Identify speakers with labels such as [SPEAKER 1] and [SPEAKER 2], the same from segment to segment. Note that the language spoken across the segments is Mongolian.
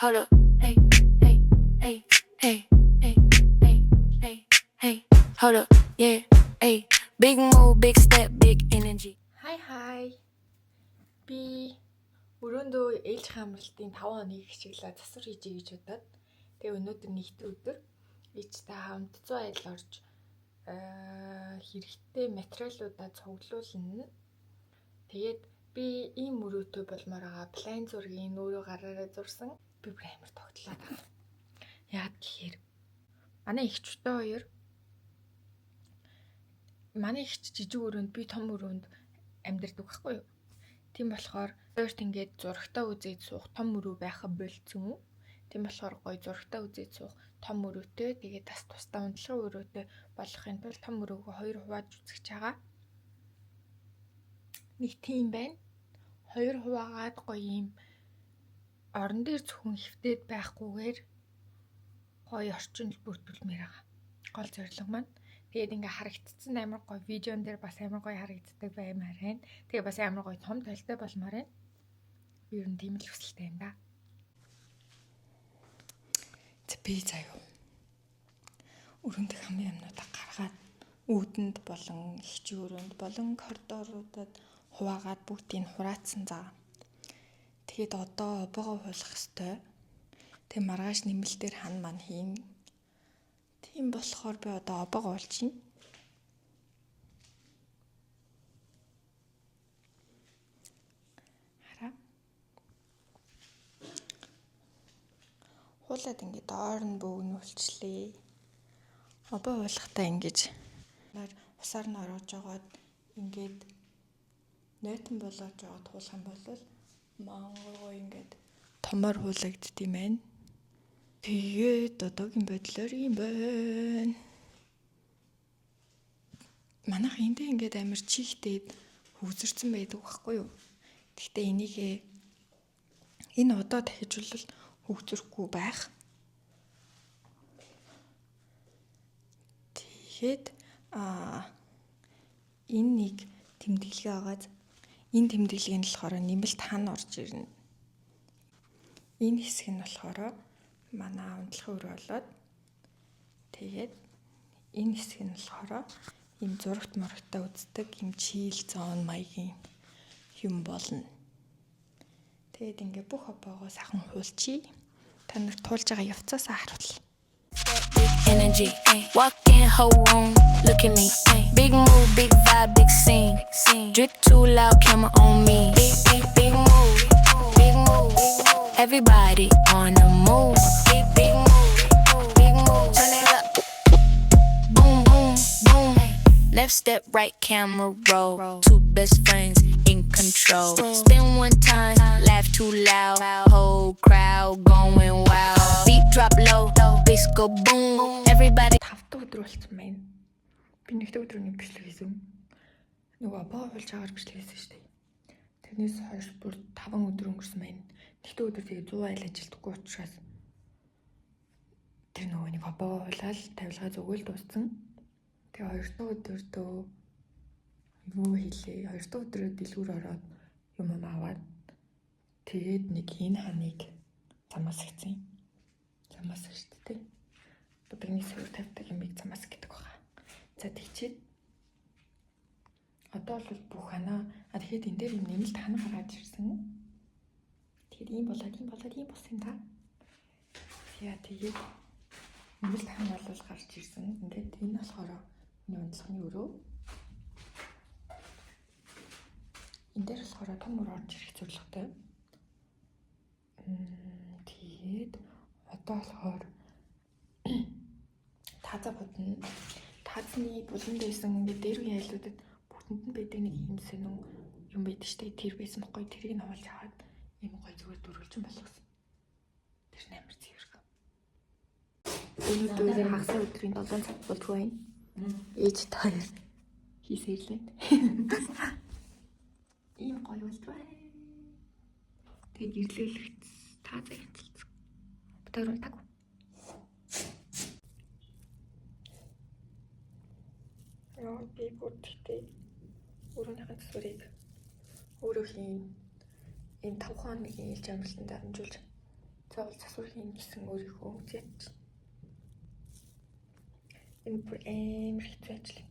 [SPEAKER 1] Hold up. Hey, hey, hey, hey, hey, hey, hey, hey. Hold up. Yeah, hey. Big move, big step, big energy.
[SPEAKER 2] Хай хай. Би өрөөндөө ээлжийн амралтын 5 хоногийг хичээлээ засвар хийжээ гэж бодоод тэгээ өнөөдөр нэгд өдөр ээжтэй хамт 100 айл орж хэрэгтэй материалуудаа цуглуулна. Тэгээд би ийм өрөөтэй болмоор байгаа план зургийг өөрөө гараараа зурсан. Би бүр амар тогтлоод байгаа. Яагаад гэхээр манай эгчтэй хоёр манай эгч жижиг өрөөнд би том өрөөнд амьдардаг байхгүй юу? Тийм болохоор хоёрт ингээд зурагтаа үзээд суух том өрөө байха болцсон. Тийм болохоор гоё зурагтаа үзээд суух том өрөөтэй тэгээд бас тусдаа унтлагын өрөөтэй болохын тулд том өрөөгөө хоёр хувааж үзэж байгаа. Нэг тийм байна. Хоёр хуваагаад гоё юм орон дээр зөвхөн хөвтөд байхгүйгээр гоё орчинд бүрдүүлмээр байгаа. Гол зорилго маань. Тэгээд ингээ харагдцсан амар гоё видеон дээр бас амар гоё харагддаг баймаар байна. Тэгээ бас амар гоё том толтой болмоор байна. Би ер нь тийм л хүсэлтэй юм да. За би заяа. Өрөөндөх хамгийн юмнуудаа гаргаад үүдэнд болон эгчийн өрөөнд болон коридоруудад хуваагаад бүгдийг хураацсан заа. Тэгээд одоо обоогоо хуулах хэвээр. Тэг маргааш нэмэлтээр хан ман хийн. Тийм болохоор би одоо обоогоо хуулж байна. Хараа. Хуулаад ингээд доор нь бөөгнүүлчлээ. Обоо хуулахдаа ингэж усаар нь ороож жагаад ингээд нойтон болоож жагаад хуулах юм бол мангар ингээд томор хуулагдд юм байна. Тэгээд одоогийн байдлаар юм байна. Манайх эндээ ингээд амар чихтэй хөвзөрцөн байдаг байхгүй юу? Гэхдээ энийг энэ одоо дахиж бол хөвзөрөхгүй байх. Тэгээд энэ нэг тэмдэглэгээ агаад энэ тэмдэглэгээ нь болохоор нэмэлт хан орж ирнэ. Энэ хэсэг нь болохоор манай унтлахын өрөө болоод тэгээд энэ хэсэг нь болохоор ийм зурагт мурагтаа үздэг ийм чийл зон маягийн юм болно. Тэгээд ингээ бүх обоогоо сайхан хуулчий. Та нар туулж байгаа явцаасаа харуул.
[SPEAKER 1] Big energy. Walk in whole room, look at me. Big move, big vibe, big scene. Drip too loud, camera on me. Big, big, big move, big move. Everybody on the move. Big, big move, big move. Turn it up. Boom, boom, boom. Left step, right camera roll. Two best friends in control. Spin one time, laugh too loud. Whole crowd going wild. Beat drop low, bass go boom. Everybody
[SPEAKER 2] 5 дахь өдөр болсон байна. Би нэг дахь өдрөний бичлэг хийсэн. Нөгөө обоо хуулж байгаагаар бичлэг хийсэн шүү дээ. Тэрнээс хойш бүр 5 өдөр өнгөрсөн байна. Нэг дахь өдөр тэгээ 100 айл ажилдаггүй учраас тэр нөгөө нэг обоо хуулаад тавилгаа зүгэл дууссан. Тэгээ хоёр дахь өдөртөө юу хийлээ? Хоёр дахь өдрөө дэлгүүр ороод юм юм аваад тэгээд нэг энэ ханыг замаас гисэн. Замаас шүү дээ. Будагны суурь тавьдаг юмыг замаас гэдэг байгаа. За тэгчээд одоо бол бүх ханаа тэгэхэд энэ дээр юм нэмэлт хана гараад ирсэн. Тэгэхээр ийм болоод ийм болоод ийм болсон юм да. Яа тэгээд нэмэлт хана бол гарч ирсэн. Ингээд энэ болохоор миний унтлагын өрөө. Энэ дээр болохоор том өрөө орж ирэх зорилготой. Тэгээд одоо болохоор тааза будна. Таазны булан дээсэн ингээд дээр үеийн айлуудад бүгдэнд нь байдаг нэг юм сонин юм байдаг штэ. Тэр байсан бохгүй тэрийг нь хуулж аваад ийм гоё зүгээр дөрвөлжин болгосон. Тэр нь амар цэвэрхэн. Өнөөдөр хагас өдрийн 7 цаг болдгоо байна. Ээж та хоёр хийсэрлээ. Ийм гоё болдгоо. Тэгээд ирлээлэгц тааза янзалцсан. Тэр таг. Яа би бүр тэгтээ өрөөнийхөө төсвөрийг өөрөө хийн. Энэ 5 хоногийн ээлж амралтанд дамжуулж Заавал засвар хийнэ гэсэн өөрийнхөө үзэж. Энэ бүр амар хэцүү ажил.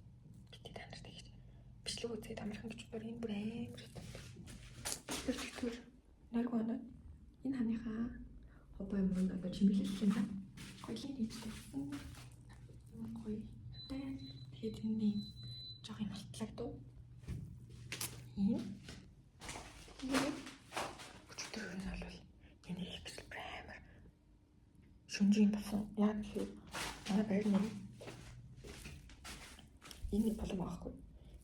[SPEAKER 2] Гэтэ та нарт тэгж бичлэг үзээд амархан гэж бодоор энэ бүр амар хэцүү. Тэр нойргүй оноод энэ ханыхаа хобой мөн одоо чимэглэл юм байна. Гоёлын хийж тавьсан. Гоё. Тэгээд энэ жоох юм алтлаг дуу. Ийм. Тэгээд өчигдөр ер нь бол энэ их гэрэл бүр амар шүнжийн болсон. Яг тэгэхээр манай байрны энэ болон аахгүй.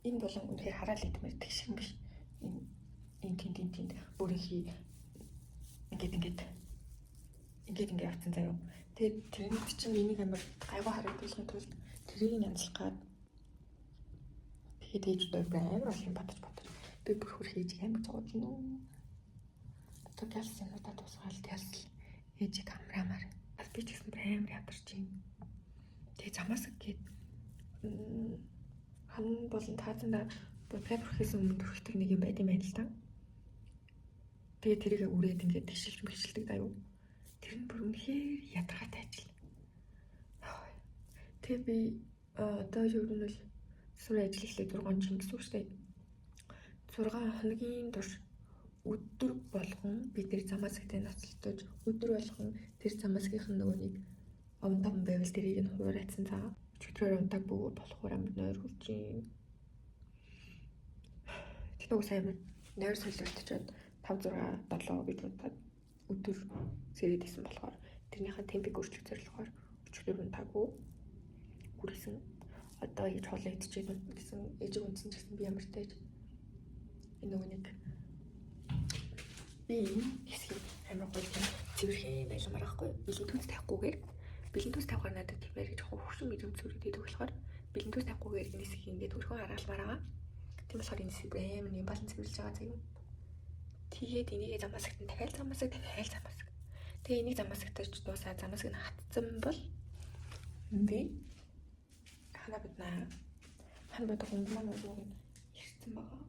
[SPEAKER 2] Энэ болон үнэхээр хараал идмээр тэгш юм биш. Энэ тэнд тэнд тэнд бүрийнхий ингээд ингээд ингээд ингээд явцсан заяа. Тэгээд тэрнийд чинь энийг амар гайгүй харагдуулахын тулд тэрийг нь янзлах гад тэгээд ээж дээр амар олон юм бодож бодож би бүр хөр хийж амар зовж нүү. Одоо гялс юмудаа тусгаал гялс ээжийг амраамаар. Бас би ч гэсэн бүр амар ядарч юм. Тэгээд замаас гээд хан болон таазанда будгаа бүрхээс өмнө түрхдэг нэг юм байд юм байна л да. Тэгээд тэрийг үрээд ингээд тэгшилж мэгшилдэг заяа. Тэр нь бүр үнэхээр ядаргаатай ажил. Тэгээ би одоо ер нь бол сур ажил эхлээд 6 жил гэсэн үг шүү дээ. 6 хоногийн турш өдөр болгон би тэр замаасагтай ноцолдож өдөр болгон тэр замаасгийнх нь нөгөө нэг овн том байвал тэрийг нь хуваараадсан цаа. Өчигдрөөр унтааг бөгөөд болохоор амар нойр хурж юм. Тэгтээ уг сайн нойр солиортчоод 5 6 7 гэж унтаад өдөр сэрээд исэн болохоор тэрнийхээ темпийг өөрчлөх зорилгоор өчигдөр унтаагүй хүрсэн. Одоо хийж хоолоо идчихэд унтна гэсэн ээжиг унтсан ч гэсэн би ямар тааж энэ нөгөө нэг би энэ хэсгийг амар гоё юм цэвэрхэн байламаар байхгүй бэлэн төс тавихгүйгээр бэлэн төс тавихаар надад тиймэр гэж хөвшин мэдрэмж төрөд идэг болохоор бэлэн төс тавихгүйгээр энэ хэсгийг ингээд хөрхөн хараалмаар байгаа. Тийм болохоор энэ хэсгийг амар юм балан цэвэрлж байгаа заяа. Тэгээд энийгээ замаасагт нь дахиад замаасаг дахиад замаасаг. Тэгээ энийг замаасагтаж дуусаа замаасаг нь хатцсан бол би хана боднаа. Хана бодох юм маань уу ирсэн байгаа.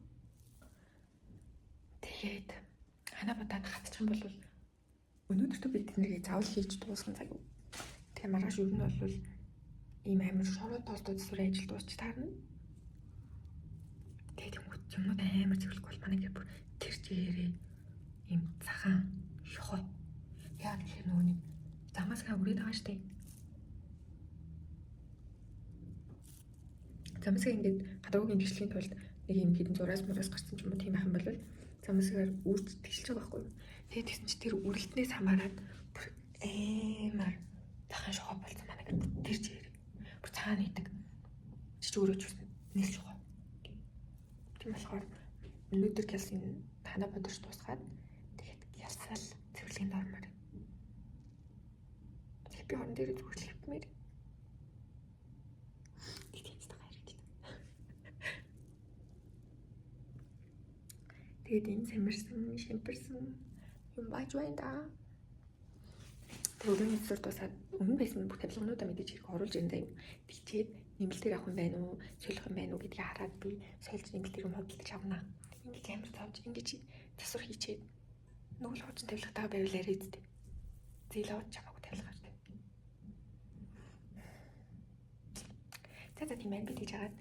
[SPEAKER 2] Тэгээд хана бодоод хатчих юм бол өнөөдөртөө би тэднийг заавал хийж дуусган цаг. Тэгээ маргааш ер нь бол ийм амар шороо тоолтоо засвар ажил дуусч таарна. Тэгээд юмнууд амар цэвэрлэхгүй бол манай гэр бүр тэр чигээрээ ийм цагаан шохой. Яг тэгэхээр нөгөө нэг замаасгаа үрээд байгаа штэ. Замасгаа ингээд гадуугийн тэгшлэхийн тулд нэг юм хэдэн зураас мураас гарсан ч юм уу тийм байх юм бол замасгаар үрж тэгшилж байгаа байхгүй юу. Тэгээд тэгсэн чи тэр үрэлтнээс хамаарат бүр амар цагаан шохой болсон манай гэр тэр чигээрээ. Бүр цагаан идэг. Чи ч өөрөө ч нийл шохой. Тийм болохоор өнөөдөр гялсын танаа бодож дуусгаад тэгээд гялсаал цэвэрлэгэнд ормоор. Би орон дээр зүгээр л хэвмээр. Тэгээд энэ самарсан, шимпэрсэн юм байж байна да. Тэр өрөөний засвар дуусаад өмнө байсан бүх тавилгануудаа мэдээж хэрэг оруулж ирэн заяа. Тэгчээд нэмэлтээр авах юм байна уу, солих юм байна уу гэдгийг хараад би сольж нэмэлтээр юм худалдаж авна. Ингэж амар зовж, ингэж засвар хийчээд нөгөө л хуучин тавилгатайгаа байвал арай үсттэй. Зээл аваад чамаагүй тавилгаар. За за тийм байна би тэгж хагаад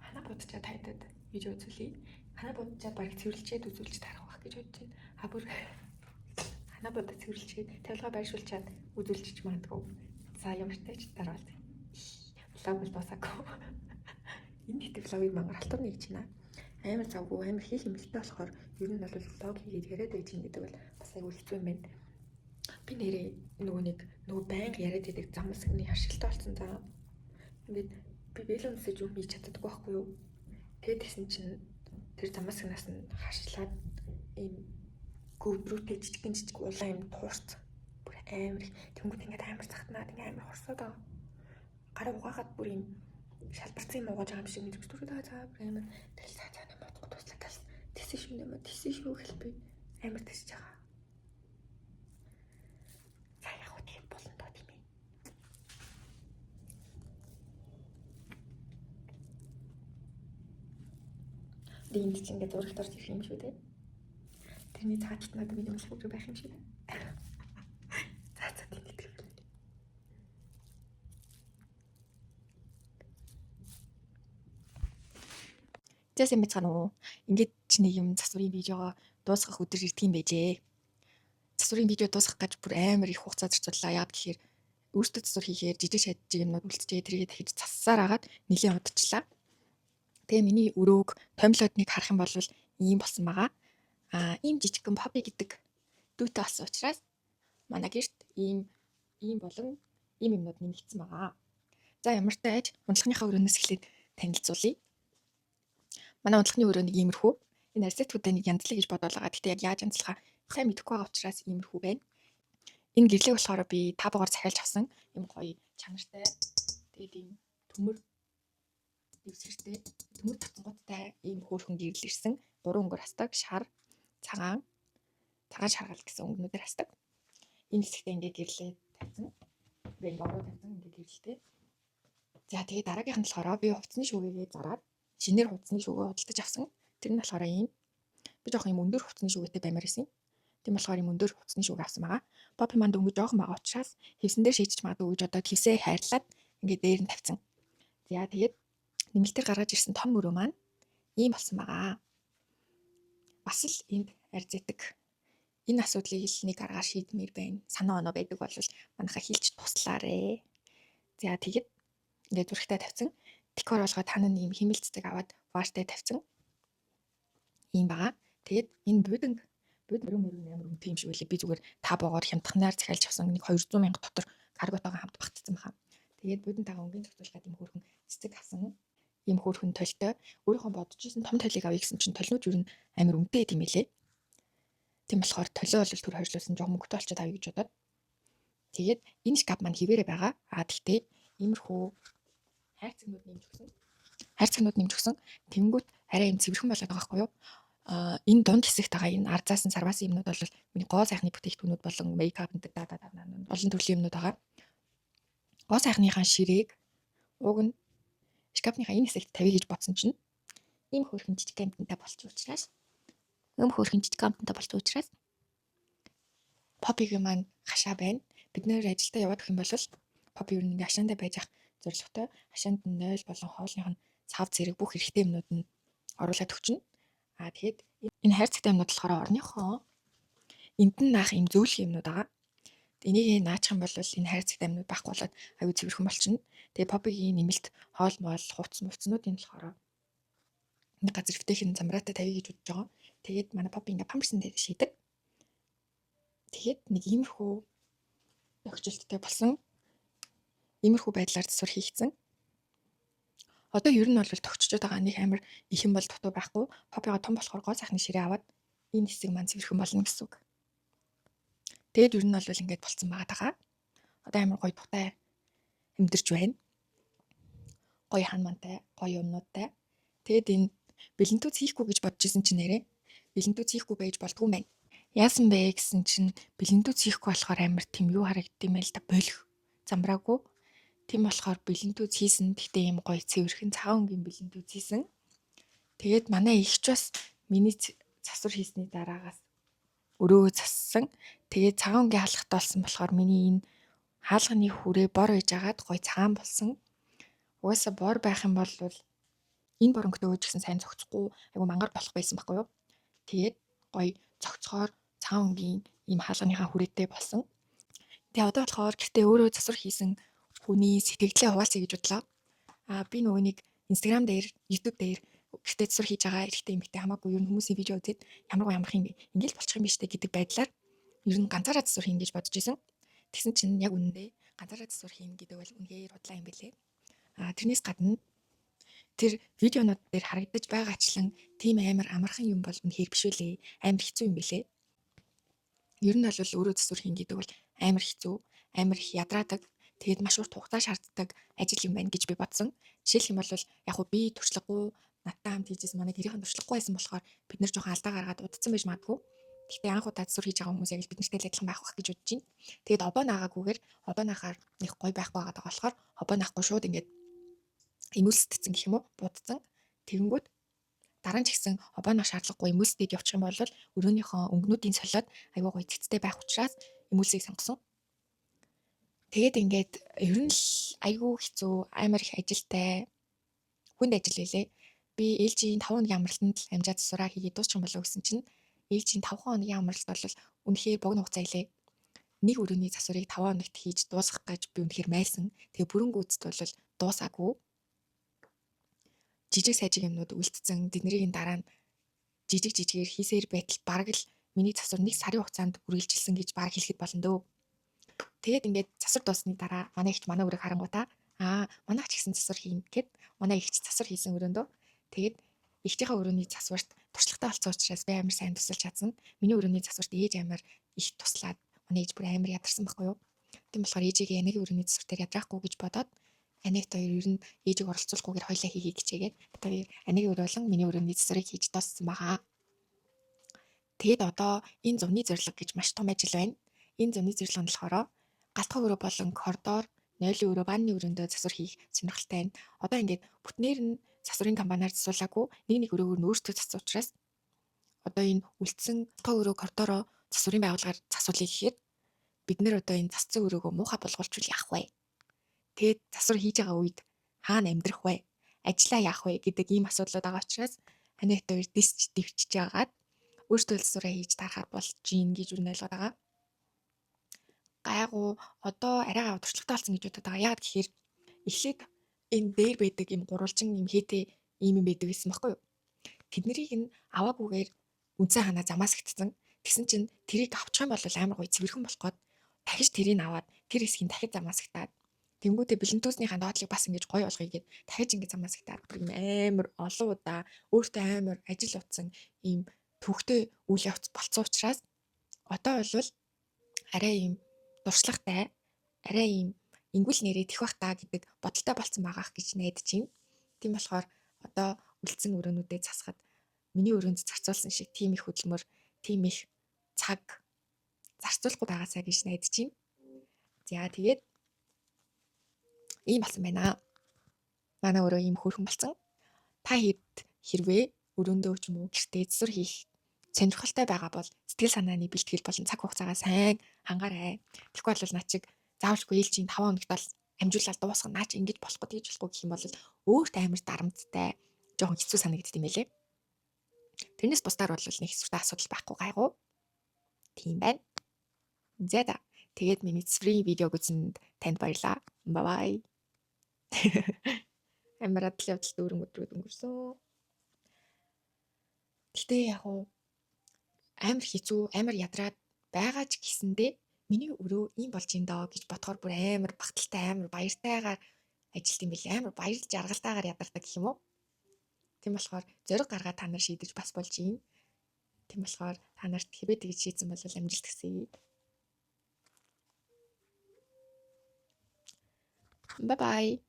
[SPEAKER 2] хана будчаа тайдад видео үзүүлье. Хана будчаа баг цэвэрлчээд үзүүлж тарах байх гэж бодож байна. А бүр хана будаа цэвэрлчээд тавилгаа байршуулчаад үзүүлчих магадгүй. За ямар ч тач дараалал. Влог бол дуусаагүй. Энэ хэт влогийг мангар халтур нэг чинь амар завгүй амар хийх юм элтэй болохоор ер нь бол влог хийгээд яриад байж юм гэдэг бол бас айгүй хэцүү юм байна. Би нэрээ нөгөө нэг нөгөө байнга яриад идэг замсагны ашигтай болсон заа. Ингээд би бэлэн өмсөж юм хийж чаддаггүй байхгүй юу? Тэгээд тэгсэн чинь тэр замасагнаас нь хашлаад ийм гөвдрүүтэй жижигэн жижиг улаан юм туурсан. Бүр амар их. Тэнгүүд ингээд амар захтнаад ингээд амар хорсоод байгаа. Гараа угаагаад бүр ийм шалбарсан юм угааж байгаа юм шиг мэдрэмж төрөөд байгаа. За бүр амар тэгэл цаа цаа нэм бодохгүй туслаа тал. Тэсэн шүү нэм тэсэн шүү гэл би амар тэсэж байгаа. За яг уу тийм болно доо тийм ээ. Энд чинь ингээд зурагт орж ирэх юм шүү дээ. Тэрний цааталт надад миний унтлах өрөө байх юм шиг. За за тийм итгэв. За сайн байцгаана уу? Ингээд чи нэг юм засварын видеого дуусгах өдөр ирдэг юм байжээ. Засварын видео дуусгах гэж бүр амар их хугацаа зарцууллаа. Яагаад гэхээр өөртөө засвар хийхээр жижиг шажиг юмнууд үлджээ. Тэргээ дахиж зассаар агаад нэлээд удажлаа. Тэгээ миний өрөөг томилоод нэг харах юм бол ийм болсон байгаа. Аа, ийм жижигхэн Poppy гэдэг дүүтэй болсон учраас манай гэрт ийм ийм болон ийм юмнууд нэмэгдсэн байгаа. За ямар ч тааж унтлахныхаа өрөөнөөс эхлээд танилцуулъя. Манай унтлахны өрөө нэг иймэрхүү. Энэ арсетүүдээ нэг янзлаа гэж бодоол байгаа. Гэхдээ яг яаж янзлахаа сайн мэдэхгүй байгаа учраас иймэрхүү байна. Энэ гэрлийг болохоор би табоогоор захиалж авсан. Ийм гоё чанартай. Тэгээд ийм төмөр дэвсгэртэй, төмөр тавцангуудтай ийм хөөрхөн гэрэл ирсэн. Гурван өнгөөр хасдаг. Шар, цагаан, цагаан шаргал гэсэн өнгөнүүдээр хасдаг. Энэ хэсэгтээ ингээ гэрлээ тавьсан. Би ингээ ороо тавьсан ингээ гэрэлтэй. За тэгээ дараагийнх нь болохоор би хувцсны шүүгээгээ зараад шинээр хувцсны шүүгээ худалдаж авсан. Тэр нь болохоор ийм би жоохон юм өндөр хувцсны шүүгээтэй баймаар байсан. Тийм болохоор юм өндөр хувцсны шүүгээ авсан байгаа. Poppy маань дөнгөж жоохон байгаа учраас хевсэн дээр шийдэж магадгүй гэж бодоод хевсээ хайрлаад ингээ дээр нь тавьсан. За тэгээд нэмэлтээр гаргаж ирсэн том өрөө маань ийм болсон байгаа. Бас л энд арзайдаг. Энэ асуудлыг л нэг аргаар шийдмээр байна. Санаа оноо байдаг бол манайхаа хэлж туслаарэ. За тэгээд ингээд зүрхтэй тавьсан. Декор болгоод тань нь ийм химэл цэцэг аваад вааштай тавьсан. Ийм байгаа. Тэгээд энэ буудан бууд мөрөн амар үнэтэй юм шиг байлээ. Би зүгээр та боогоор хямдханаар захиалж авсан нэг 200 мянга дотор карготойгоо хамт багтцсан баха. Тэгээд буудантайгаа өнгийн зохицуулах ийм хөөрхөн цэцэг авсан. Ийм хөөрхөн толтой. Өөрийнхөө бодож исэн том толийг авъя гэсэн чинь толнууд юу н амар үнэтэй юм лээ. Тийм болохоор толио бол төр хойшлуулсан жоох мөнгөтэй болчиход авъя гэж бодоод. Тэгээд энэ шкаф маань хിവэрэ байгаа. А тэгтээ иймэрхүү хайрцагнууд нэмж өгсөн. Хайрцагнууд нэмж өгсөн. Тэнгүүт арай юм цэвэрхэн болоод байгаа байхгүй юу? А энэ дунд хэсэгт байгаа энэ арзаасан сарваасан юмнууд бол миний гоо сайхны бүтээгдэхүүнүүд болон мейкап энэ да да да олон төрлийн юмнууд байгаа. Гоо сайхныхаа ширээг уг нь шкафныхаа энэ хэсэгт тавья гэж бодсон чинь ийм хөөрхөн жижиг амтантай болчих учраас Poppy-гийн маань хашаа байна. Бид нэр ажилдаа яваад өгөх юм бол Poppy ер нь ингээ хашаандаа байж ах зорилготой. Хашаанд нь 0 болон хоолных нь цав зэрэг бүх хэрэгтэй юмнууд нь оруулаад өгчнө. Аа тэгэхэд энэ хайрцагтай юмнууд болохоор орныхоо энд нь наах юм зөөлх юмнууд байгаа. Энийг наачих юм бол энэ хайрцагтай юмнууд байхгүй болоод аюу цэвэрхэн болчихно. Тэгээ Poppy-гийн нэмэлт хоол моол хувцс мувцнуудын болохоор нэг газар эвтэйхэн замраатай тавья гэж бодож байгаа. Тэгээд манай Poppy ингээ памперсан дээр шийдэг. Тэгээд нэг иймэрхүү тохиолдолтой болсон. Иймэрхүү байдлаар засвар хийгдсэн. Одоо ер нь бол тохичоод байгаа нэг амар их юм бол дутуу байхгүй. Poppy-го том болохоор гоо сайхны ширээ аваад энэ хэсэг маань цэвэрхэн болно гэсэн үг. Тэгээд ер нь бол ингээд болцсон байгаа тагаа. Одоо амар гоё тухтай амьдэрч байна. Гоё хан мантай, гоё юмнуудтай. Тэгээд энэ бэлэнтүүц хийхгүй гэж бодож исэн чинь нэрээ бэлэнтүүц хийхгүй байж болдгүй юм байна. Яасан бэ гэсэн чинь бэлэнтүүц хийхгүй болохоор амар тийм юу харагддсан юм л да болох замбраагүй. Тийм болохоор бэлэнтүүц хийсэн. Тэгтээ ийм гоё цэвэрхэн цагаан өнгийн бэлэнтүүц хийсэн. Тэгээд манай эгч бас миний засвар хийсний дараагаас өрөөгөө зассан. Тэгээд цагаан өнгийн хаалгатай болсон болохоор миний энэ хаалганы хүрээ бор байж агаад гоё цагаан болсон. Угаасаа бор байх юм бол энэ бор өнгөтэй өөж гисэн сайн зохицохгүй айгу мангар болох байсан байхгүй юу? Тэгээд гоё зохицохоор цагаан өнгийн ийм хаалганыхаа хүрээтэй болсон. Тэгээ одоо болохоор гэртээ өөрөө засвар хийсэн хүний сэтгэлдээ хуваалцъя гэж бодлоо. Аа би нөгөө нэг Instagram дээр, YouTube дээр гэртээ засвар хийж байгаа эрэгтэй эмэгтэй хамаагүй ер нь хүмүүсийн видео үзээд ямар гоё амарх юм бэ? Ингээл болчих юм биш үү гэдэг байдлаар ер нь ганцаараа засвар хийнэ гэж бодож исэн. Тэгсэн чинь яг үнэндээ ганцаараа засвар хийнэ гэдэг бол үнэхээр худлаа юм бэлээ. Аа тэрнээс гадна тэр видеонууд дээр харагдаж байгаачлан тийм амар амархан юм бол үнэхээр биш үлээ. Амар хэцүү юм бэлээ. Ер нь бол өөрөө засвар хийнэ гэдэг бол амар хэцүү, амар их ядраадаг. Тэгээд маш урт хугацаа шаарддаг ажил юм байна гэж би бодсон. Жишээлх юм бол яг хуу би туршлагагүй надтай хамт хийжсэн манай гэрийнхэн туршлагагүй байсан болохоор бид нэр жоохон алдаа гаргаад удацсан байж магадгүй. Гэхдээ анх удаа засвар хийж байгаа хүмүүс яг л бид нартай л адилхан байх байх гэж бодож байна. Тэгээд обоо наагаагүйгээр обоо наахаар нэг гой байхгүй байгаа болохоор обоо наахгүй шууд ингээд эмүүлсдсэн гэх юм уу будцсан. Тэгэнгүүт Дараа нь ч гэсэн обоонох шаардлагагүй эмүүлстэйг явуучих юм бол өрөөнийхөө өнгөнүүдийн солиод аюу гоё цэгцтэй байх учраас эмүүлсийг сонгосон. Тэгээд ингээд ер нь л айгүй хэцүү, амар их ажилтай, хүнд ажил байлээ. Би ээлжийн 5 хоногийн амралтанд л амжаа засвараа хийгээд дуусчих юм болов гэсэн чинь ээлжийн 5 хоногийн амралт бол үнэхээр богино хугацаа илээ. Нэг өрөөний засварыг 5 хоногт хийж дуусгах гэж би үнэхээр майлсан. Тэгээ бүрэн гүйцэд бол дуусаагүй. Жижиг сажиг юмнууд үлдсэн. Тэднийг дараа нь жижиг жижигээр хийсээр байтал бараг л миний засвар 1 сарын хугацаанд үргэлжилсэн гэж бараг хэлэхэд болно дөө. Тэгээд ингээд засвар дууссаны дараа манай эгч манай өрөөг харангуутаа манай ч гэсэн засвар хийн гэд манай эгч засвар хийсэн өрөөндөө. Тэгээд эгчийнхээ өрөөний засварт туршлагатай болсон учраас би амар сайн тусалж чадсан. Миний өрөөний засварт ээж амар их туслаад манай ээж бүр амар ядарсан байхгүй юу. Тийм болохоор ээжигээ анагийн өрөөний засвар дээр ядраахгүй гэж бодоод анагт хоёр ер нь ээжийг оролцуулахгүйгээр хоёлаа хийхийг хичээгээд бид хоёр анагийн өрөө болон миний өрөөний засварыг хийж дууссан байгаа. Тэгээд одоо энэ зуны зорилго гэж маш том ажил байна. Энэ зуны зорилго нь болохоор галтгай өрөө болон коридор, нойлын өрөө, ванны өрөөндөө засвар хийх сонирхолтой байна. Одоо ингээд бүтнээр нь засварын компаниар засуулаагүй, нэг нэг өрөөгөр нь өөртөө зассан учраас одоо энэ үлдсэн галтгай өрөө, коридороо засварын байгууллагаар засуулъя гэхээр бид нэр одоо энэ зассан өрөөгөө муухай болгуулчвал яах вэ? Тэгээд засвар хийж байгаа үед хаана амьдрах вэ? Ажлаа яах вэ гэдэг ийм асуудлууд байгаа учраас анайт хоёр дисч дэвчж яагаад өөртөө засвараа хийж таарахаар болж гин гэж юу ойлгоод байгаа. Гайгүй одоо арай гав туршлагатай болсон гэж бодод байгаа. Яагаад гэхээр эхлээд энэ дээр байдаг юм гурвалжин юм хээтэй ийм юм байдаг гэсэн баггүй юу? Тэднийг нь аваагүйгээр үнцэн ханаа замаас гтцэн. Тэгсэн чинь тэрийг авчих юм бол амар гоё цэвэрхэн болох гээд дахиж тэрийг аваад тэр хэсгийг дахиж замаас гтаад тэнгуүтэ блинтүүснийхаа доотлыг бас ингэж гоё болгоё гэд дахиж ингэж замаас гтаад бүр юм амар олон удаа өөртөө амар ажил утсан ийм төвхтэй үйл явц болцсон учраас одоо бол арай ийм дуршлагатай, арай ийм ингүүл нэрээ тэх бах та гэдэг бодолтой болцсон байгаах гэж найдаж байна. Тийм болохоор одоо үлдсэн өрөөнүүдэд засахад миний өрөөнд зарцуулсан шиг тийм их хөдөлмөр, тийм их цаг зарцуулахгүй байгаасаа гэж найдаж байна. За тэгээд ийм болсон байна. Манай өрөө ийм хөөрхөн болсон. Та хэд хэрвээ өрөөндөө ч юм уу гэртээ засвар хийх сонирхолтой байгаа бол сэтгэл санааны бэлтгэл болон цаг хугацаагаа сайн хангаарай. Тэгэхгүй бол наа чиг заавалчгүй ээлжийн 5 хоногт л амжуулаад дуусгах наа чи ингэж болохгүй тэгж болохгүй гэх юм бол өөрт амар дарамттай жоохон хэцүү санагдд юм байлээ. Тэрнээс бусдаар бол нэг хэсвэртэй асуудал байхгүй гайгүй. Тийм байна. За за. Тэгээд миний засварын видеог үзсэнд танд баярлалаа. Bye bye. Амар адал явдал дүүрэн өдрүүд өнгөрсөн. Гэтэ яг уу амар хэцүү, амар ядраад байгаа ч гэсэндээ миний өрөө ийм болж ин доо гэж бодохоор бүр амар багталтай, амар баяртайгаар ажилт юм билээ. Амар баяр жаргалтайгаар ядардаг гэх юм уу? Тийм болохоор зориг гаргаад та нар шийдэж бас болж юм. Тийм болохоор та нарт хэрвээ тэгж шийдсэн бол амжилт хүсье. Bye bye.